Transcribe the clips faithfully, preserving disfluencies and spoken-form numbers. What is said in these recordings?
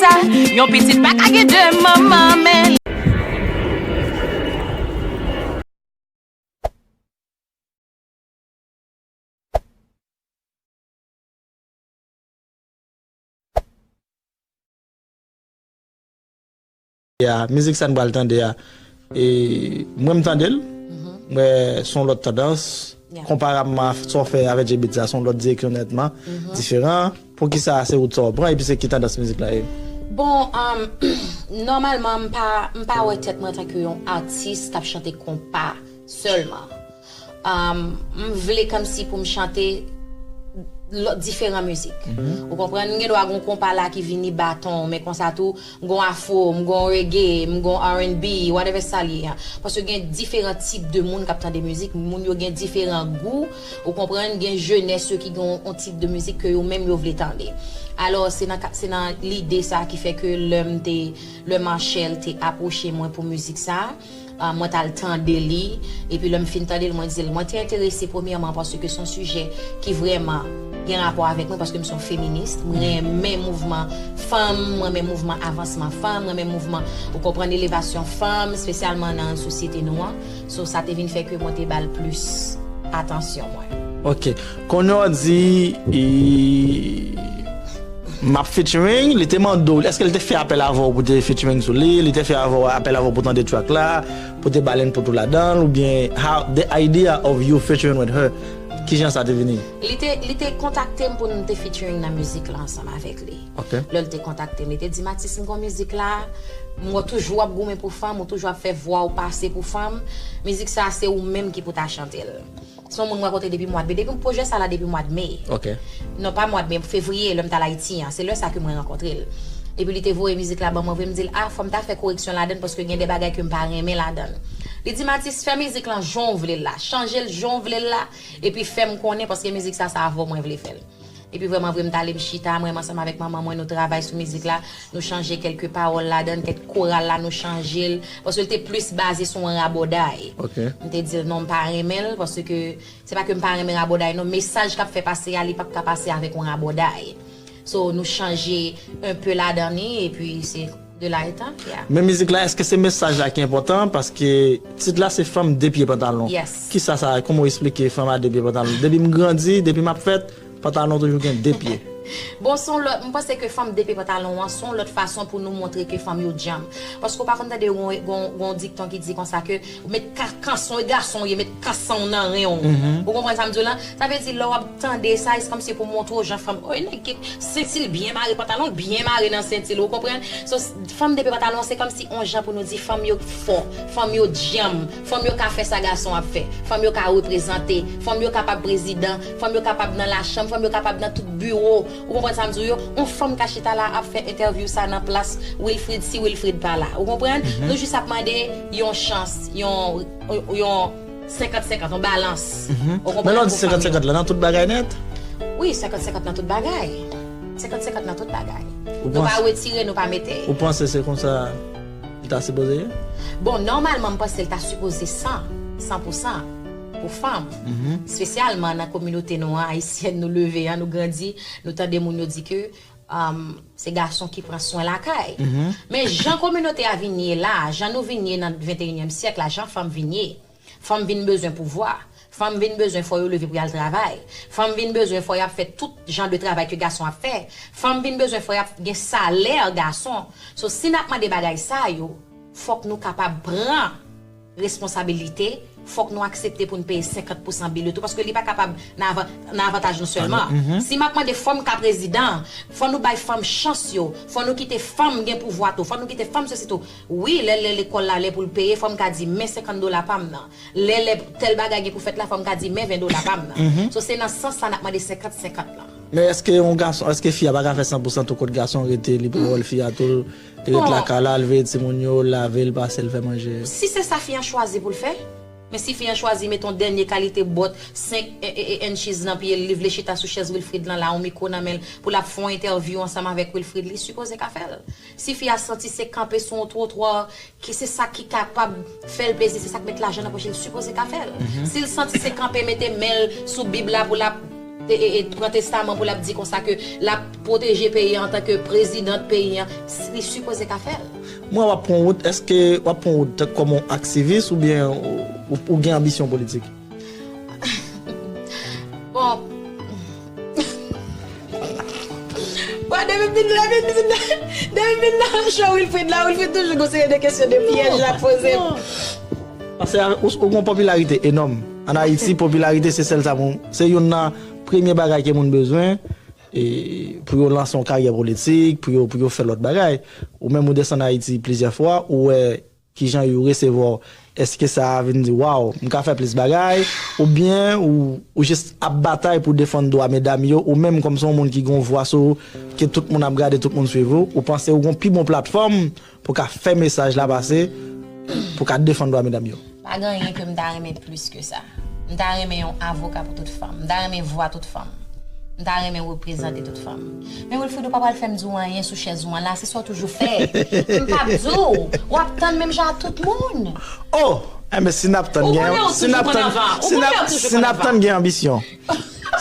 Yon pitit pa ka gen de manman, men A, mizik sa n pral tande a, e, mwen m tande l, mwen se yon lòt tandans, konparabman a sa w fè avèk J-Beatz la, se yon lòt direksyon nètman diferan. Poukisa se wout sa w pran, epi se ki tandans mizik la ye? Bon, um, nòmalman, m pa, m pa wè tèt mwen antanke yon atis k ap chante konpa sèlman. Um, m vle kòmsi pou m chante lòt diferan mizik. Ou konprann? M gen dwa gen yon konpa la ki vini baton, men konsa tou, m gen yon afro, m gen yon reggae, m gen yon R and B, whatever sa l ye an. Paske gen diferan tip de moun k ap tande mizik, moun yo gen diferan gou, ou konprann? Gen jenès yo ki gen yon, yon tip de mizik ke yo menm yo vle tande. Alò, se nan, ka- se nan lide sa ki fè ke lè m te, lè Machel te apwoche mwen pou mizik sa, Ah, mwen t al tande li, epi lè m fin tande l, mwen di l, mwen te enterese premyèman paske se yon sijè ki vrèman gen rapò avèk mwen, paske m se yon feminis, mwen renmen mouvman fanm, mwen renmen mouvman avansman fanm, mwen renmen mouvman, ou konprann, elevasyon fanm, espesyalman nan sosyete nou an. So, sa te vin fè ke mwen te ba l plis atansyon mwen. Ok. Kounye a w di, e, m ap featuring, li te mande w, èske li te fè apèl avè w pou te featuring sou li, li te fè avè w, apèl avè w pou tande track la, pou te ba l input ou ladan l, oubyen how, the idea of you featuring with her, kijan sa te vini? Li te, li te kontakte m pou n te featuring nan mizik la ansanm avèk li. Ok. Lè l te kontakte m, li te di m, Mathis, m gon mizik la, m wè w toujou ap goumen pou fanm, ou toujou ap fè vwa w pase pou fanm, mizik sa se ou menm ki pou ta chante l. Se yon moun mwen rankontre depi mwa de me. Depi pwojè sa la depi mwa de me. Ok. Non, pa mwa de me, fevriye, lè m t al Ayiti an. Se lè sa ke mwen rankontre l. Epi li te voye mizik la ban mwen vre, m di l, ah, fò m ta fè koreksyon ladan l paske gen de bagay ke m pa renmen ladan l. Li di m, Mathis, fè mizik lan jan w vle l la, chanje l jan w vle l la, epi fè m konnen paske mizik sa, sa avè w mwen vle fè l. Epi vrèman vre, m t ale m chita, mwen menm ansanm avèk manman mwen, nou travay sou mizik la, nou chanje kèlke pawòl ladan l, kèk koral la, nou chanje l, paske l te plis baze sou yon rabòday. Ok. M te di l non, m pa renmen l, paske se pa ke m pa renmen rabòday non, mesaj k ap fè pase a, li p ap ka pase avèk yon rabòday. So, nou chanje enpe ladan li, epi se de la etan, yeah. Men mizik la, èske se mesaj la ki enpòtan? Paske tit la se Fanm de pye pantalon. Yes. Kisa sa, kòman w eksplike fanm a de pye pantalon? Depi m grandi, depi m ap fèt, pantalon toujou gen de pye. Bon, se yon lòt, m panse ke fanm de pye pantalon an, se yon lòt fason pou nou montre ke fanm yo djanm. Paske w pa konn tande yon, yon, yon dikton ki di konsa ke, met ka-, kanson, e gason w ye, met kanson w nan ren w. Ou konprann sa m di w lan? Sa vle di, lè w ap tande sa, se kòmsi pou montre w jan fanm, o, nèg ki senti l byen mare, pantalon l byen mare nan senti l, ou konprann? So, fanm de pye pantalon, se kòmsi yon jan pou nou di fanm yo fò, fanm yo djanm, fanm yo ka fè sa gason ap fè, fanm yo ka reprezante, fanm yo kapab prezidan, fanm yo kapab nan lachanm, fanm yo kapab nan tout biwo, ou konprann sa m di w yo? Yon fanm ka chita la ap fè entèvyou sa nan plas Wilfrid si Wilfrid pa la, ou konprann? Nou jis ap mande yon chans, yon, yon senkant senkant, yon balans. Ou konprann? Men lè w di senkant senkant la, nan tout bagay nèt? Wi, senkant senkant nan tout bagay. Senkant senkant nan tout bagay. Nou pa retire, nou pa mete. Ou panse se konsa li ta sipoze ye? Bon, nòmalman, m panse li ta sipoze san, san pou san pou fanm. Espesyalman nan kominote nou an, ayisyèn, nou leve an, nou grandi, nou tande moun yo di ke, um, se gason ki pran swen lakay. Men jan kominote a vin ye la, jan nou vin ye nan venteyinyèm syèk la, jan fanm vin ye, fanm vin bezwen pouvwa. Fanm vin bezwen fò yo leve pou y al travay. Fanm vin bezwen fò y ap fè tout jan de travay ke gason ap fè. Fanm vin bezwen fò y ap gen salè gason. So, si n ap mande bagay sa yo, fòk nou kapab pran responsabilite, fòk nou aksepte pou n peye senkant pousan bil yo tou, paske li pa kapab nan avan-, nan avantaj nou sèlman. Si m ap mande fanm ka prezidan, fò nou bay fanm chans yo, fò nou kite fanm gen pouvwa tou, fò nou kite fanm sesi tou. Wi, lè, lè lekòl la, lè pou l peye, fò m ka di, men senkant dola pa m nan. Lè, lè tèl bagay gen pou fèt la, fò m ka di, men ven dola pa m nan. So, se nan sans sa n ap mande senkant senkant lan. Men èske yon gason, èske fi a pa ka fè san pou san tou kot gason rete, li pran wòl fi a tou, li ret lakay la, l veye timoun yo, l lave, l pase, l fè manje? Si se sa fi an chwazi pou l fè, men si fi an chwazi mete yon dènye kalite bòt senk e, e, e, inches nan pye l, li vle chita sou chèz Wilfrid lan la, yon mikwo nan men l, pou l ap fè yon entèvyou ansanm avèk Wilfrid, li sipoze ka fè l. Si fi a santi se kanpe sou yon twotwa, ki se sa ki kapab fè l plezi, se sa k met lajan nan pòch li, li sipoze ka fè l. Si l santi se kanpe mete men l sou Bib la pou l ap te, e, e, pran testaman pou l ap di konsa ke l ap pwoteje peyi an antanke prezidan peyi an, li sipoze ka fè l. Mwen, w ap pran wout, èske w ap pran wout kòm yon aktivis oubyen ou, ou, ou gen anbisyon politik? Bon. Bon, depi m vin, depi m vin, depi m vin nan show Wilfrid la, Wilfrid toujou gon seri de kesyon de pyèj l ap poze m. Paske ou, ou gon popilarite enòm. An Ayiti, popilarite se sèl sa pou, se youn nan premye bagay ke moun bezwen, e, pou yo lanse yon karyè politik, pou yo, pou yo fè lòt bagay. Ou menm ou desann Ayiti plizyè fwa, ou wè kijan yo resevwa w. Èske sa a vin di, "Waw, m ka fè plis bagay"? Oubyen ou, ou jis ap batay pou defann dwa medam yo, ou menm kòm se yon moun ki gen yon vwa sou ou, ke tout moun ap gade, tout moun swiv ou, ou panse ou gen yon pi bon platfòm pou ka fè mesaj la pase, pou ka defann dwa medam yo? Pa gen anyen ke m ta renmen plis ke sa. M ta renmen yon avoka pou tout fanm. M ta renmen vwa tout fanm. M ta renmen reprezante tout fanm. Men Wilfrid, ou pa pral fè m di w anyen sou chèz ou an la, se sa w toujou fè. M p ap di w, w ap tann menm jan ak tout moun. Oh! Enben, si n ap tann, gen, si n ap tann, si n ap, si n ap tann, gen anbisyon.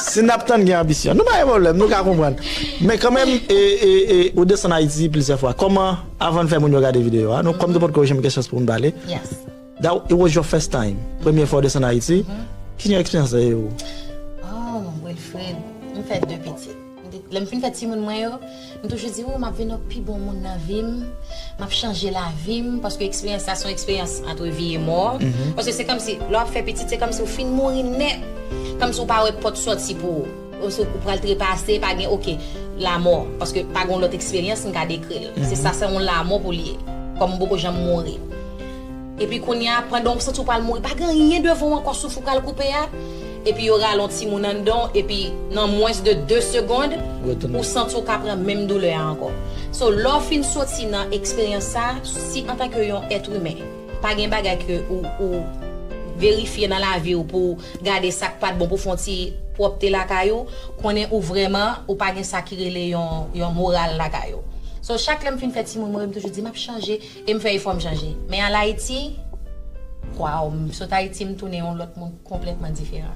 Si n ap tann, gen anbisyon. Nou pa gen pwoblèm, nou ka konprann. Men kanmenm, e, e, e, ou desann Ayiti plizyè fwa. Kòman, avan n fè moun yo gade videyo a, nou, kòm nou potko janm gen chans pou n pale, That, it was your first time. Premye fwa w desann Ayiti. Ki jan eksperyans sa ye pou ou? Oh, Wilfred, m fè de pitit. M te, lè m fin fè timoun mwen yo, m toujou di, "Wi, m ap vin yon pi bon moun nan vi m. M ap chanje lavi m," paske eksperyans sa se yon eksperyans ant vi e mò. Paske se kòmsi, lè w ap fè pitit, se kòmsi w fin mouri nèt. Kòmsi w pa wè pòt sòti pou ou. Ou, ou pral trepase, pa gen, oke, lamò. Paske pa gen lòt eksperyans m ka dekri l. Se sa, se yon lamò pou li ye. Kòm m poko janm mouri. Epi kounye a, pandan w santi w pral mouri, pa gen anyen devan w ankò, souf ou pral koupe a. Epi yo rale yon timoun anndan w, epi nan mwens de de segonn, ou santi w ka pran menm doulè a ankò. So, lè w fin soti nan eksperyans sa, si antanke yon èt imen, pa gen bagay ke ou, ou verifye nan lavi w pou gade sa k pa t bon, pou fè yon ti pwòpte lakay ou, konnen ou vrèman, ou pa gen sa ki rele yon, yon moral lakay ou. So, chak lè m fin fè timoun mwen, m toujou di, "M ap chanje," e m fè efò m chanje. Men al Ayiti, waw, m sot Ayiti, m tounen yon lòt moun konplètman diferan.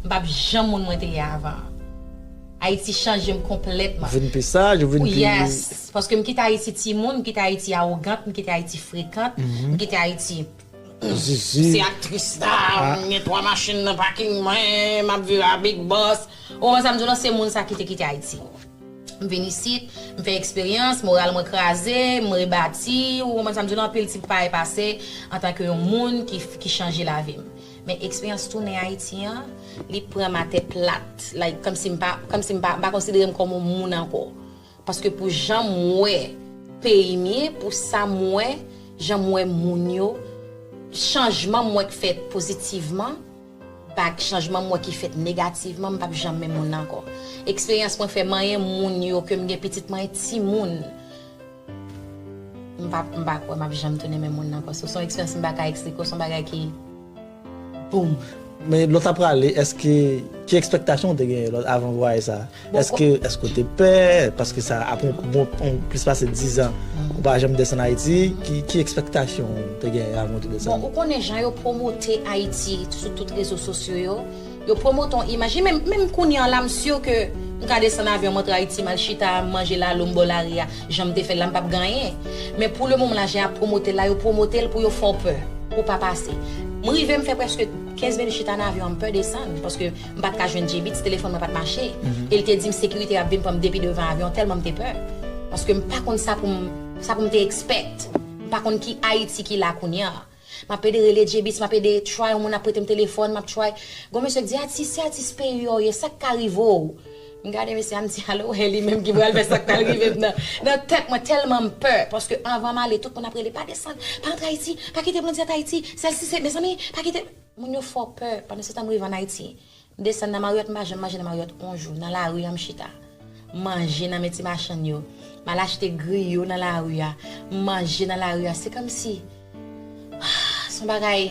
M p ap janm moun mwen te ye avan an. Ayiti chanje m konplètman. Ou vin pi saj, ou vin pi... Yes, paske m kite Ayiti timoun, m kite Ayiti awogant, m kite Ayiti frekant, m kite Ayiti zizi. Se aktris la, m gen twa machin nan paking mwen, m ap viv a Big Boss. Ou konprann sa m di w lan, se moun sa ki te kite Ayiti. M vin isit, m fè eksperyans, moral mwen kraze, m rebati, ou konprann sa m di w lan, anpil ti bagay pase antanke yon moun ki, ki chanje lavi m. Men eksperyans tounen Ayiti an, li pran m atè plat. Like, kòmsi m pa, kòmsi m pa, m pa konsidere m kòm yon moun ankò. Paske pou jan m wè peyi m ye, pou sa m wè, jan m wè moun yo, chanjman m wè k fèt pozitivman, bag chanjman m wè ki fèt negativman, m p ap janm menm moun nan ankò. Eksperyans mwen fè manyen moun yo, ke m gen pitit manyen timoun, m pa, m pa kwè m ap janm tounen menm moun nan ankò. So, se yon eksperyans m pa ka eksplike w, se yon bagay ki boum. Men lè w t ap prale, èske, ki ekspektasyon w te genyen lòt avan vwayaj sa? Bon, èske, èske w te pè? Paske sa ap yon bon, yon plis pase diz an, ou pa janm desann Ayiti. Ki, ki ekspektasyon w te genyen avan w te desann? Bon, ou konnen jan yo pwomote Ayiti sou tout rezo sosyo yo. Yo pwomote yon imaj. E menm, menm kounye a la, m si ke m ka desann avyon, m antre Ayiti, m al chita, m manje lalo, m bò lari a, jan m te fè l la, m p ap gen anyen. Men pou le moman la, jan y ap pwomote l la, yo pwomote l pou yo fè w pè, pou w pa pase. M rive, m fè prèske kenz minit chita nan avyon an, m pè desann, paske m pa t ka jwenn J-Beats, telefòn mwen pa t mache. E l te di m sekirite ap vin pran m depi devan avyon, tèlman m te pè. Paske m pa konn sa pou m, sa pou m te expect. M pa konn ki Ayiti ki la kounye a. M ap ede rele J-Beats, m ap ede try yon moun ap prete m telefòn, m ap try. Gon mesye k di, "Atis, se atis peyi w ye, sa k ka rive w?" M gade mesye a, m di, "Alo, e li menm ki pral fè sa k pral rive m nan, nan tèt mwen, tèlman m pè." Paske anvan m ale, tout moun ap rele, "Pa desann, pa antre Ayiti, pa kite bandi antre Ayiti, sèl si se, mezanmi, pa kite." Moun yo fè w pè. Pandan se tan m rive ann Ayiti, m desann nan Marriott, m pa janm manje nan Marriott yon jou. Nan lari a, m chita. M manje nan men ti machann yo. M al achte griyo nan lari a. M manje nan lari a. Se kòmsi, se yon bagay,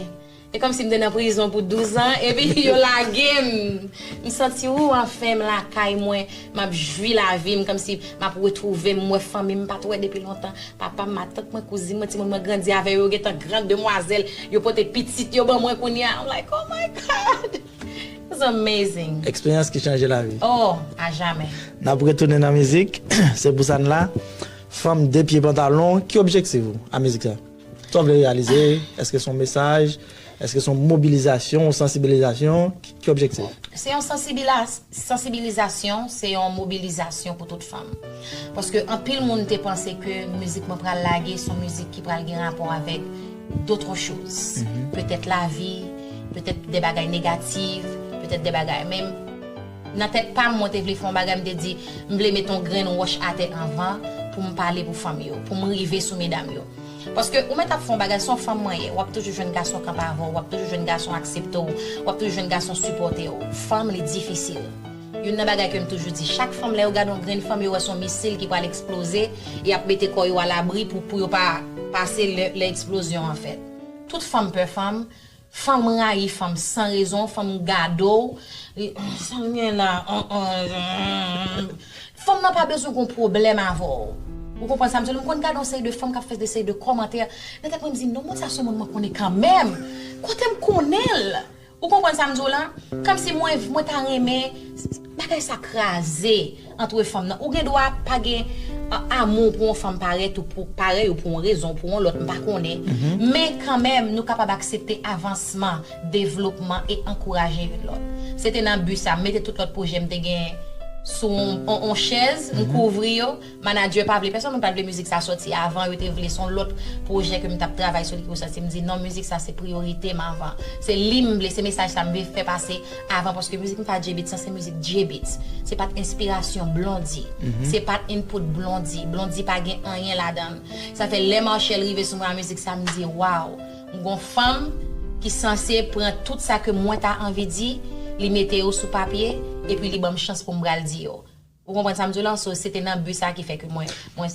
e kòmsi m te nan prizon pou douz an, epi yo lage m. M santi, ou, anfen, m lakay mwen, m ap jwi lavi m, kòmsi m ap retwouve m, m wè fanmi m pa t wè depi lontan. Papa m, matant mwen, kouzin mwen, timoun mwen grandi avè yo, yo gentan gran demwazèl, yo pote pitit yo ban mwen kounye a. I'm like, "Oh my God!" It's amazing. Eksperyans ki chanje lavi. Oh, a jamè. N ap retounen nan mizik. Se pou sa n la. Fanm de pye pantalon, ki objektif ou a mizik sa? Sa w vle reyalize? Èske se yon mesaj? Èske se yon mobilizasyon, yon sansibilizasyon? Ki, ki objektif? Se yon sansibilas- sansibilizasyon, se yon mobilizasyon pou tout fanm. Paske anpil moun te panse ke mizik mwen pral lage se yon mizik ki pral gen rapò avèk d'autres choses. Petèt lavi, petèt de bagay negatif, petèt de bagay. Men nan tèt pa m, mwen te vle fè yon bagay, m te di, m vle met yon grenn wòch atè anvan pou m pale pou fanm yo, pou m rive sou medam yo. Paske ou mèt ap fè yon bagay, se yon fanm mwen ye, w ap toujou jwenn gason kanpe avè w, w ap toujou jwenn gason aksepte w, w ap toujou jwenn gason sipòte w. Fanm, li difisil. Youn nan bagay ke m toujou di, chak fanm, lè yo gade yon grenn fanm, yo wè se yon misil ki pral eksploze, y ap mete kò yo alabri pou, pou yo pa pase lè, lè eksplozyon an fèt. Tout fanm pè fanm, fanm rayi fanm san rezon, fanm gade w. Li, "Sa m gen la, an, an, an." Fanm nan pa bezwen gon pwoblèm avè w. Ou konprann sa m di w? M konn gade yon seri de fanm k ap fè de seri de kòmantè. Nan tèt mwen, m di, "Non, moun sa se yon moun mwen konnen kanmenm. Kote m konnen l?" Ou konprann sa m di w la? Kòmsi mwen, mwen ta renmen bagay sa kraze antre fanm nan. Ou gen dwa pa gen a- amou pou yon fanm parèt ou pou parèy ou pou yon rezon, pou yon lòt, m pa konnen. Men kanmenm, nou kapab aksepte avansman, devlopman e ankouraje youn lòt. Se te nan bi sa, m mete tout lòt pwojè m te gen sou on, on, on chèz, m kouvri yo. Manadjè pa vle, pèsonn moun pa t vle mizik sa sòti avan, yo te vle se yon lòt pwojè ke m t ap travay sou li ki pou sòti. M di non, mizik sa se priyorite m avan. Se li m vle, se mesaj sa m vle fè pase avan, paske mizik m fè a J-Beatz lan, se mizik J-Beatz. Se pa t enspirasyon Blondy. Se pa t input Blondy. Blondy pa gen anyen ladan l. Sa fè lè Marshelle rive sou mwen a mizik sa, m di, "Waw, m gon fanm ki sanse pran tout sa ke mwen ta anvi di, li mete yo sou papye, epi li ban m chans pou m pral di yo." Ou konprann sa m di w la? So, se te nan bi sa ki fè ke mwen, mwen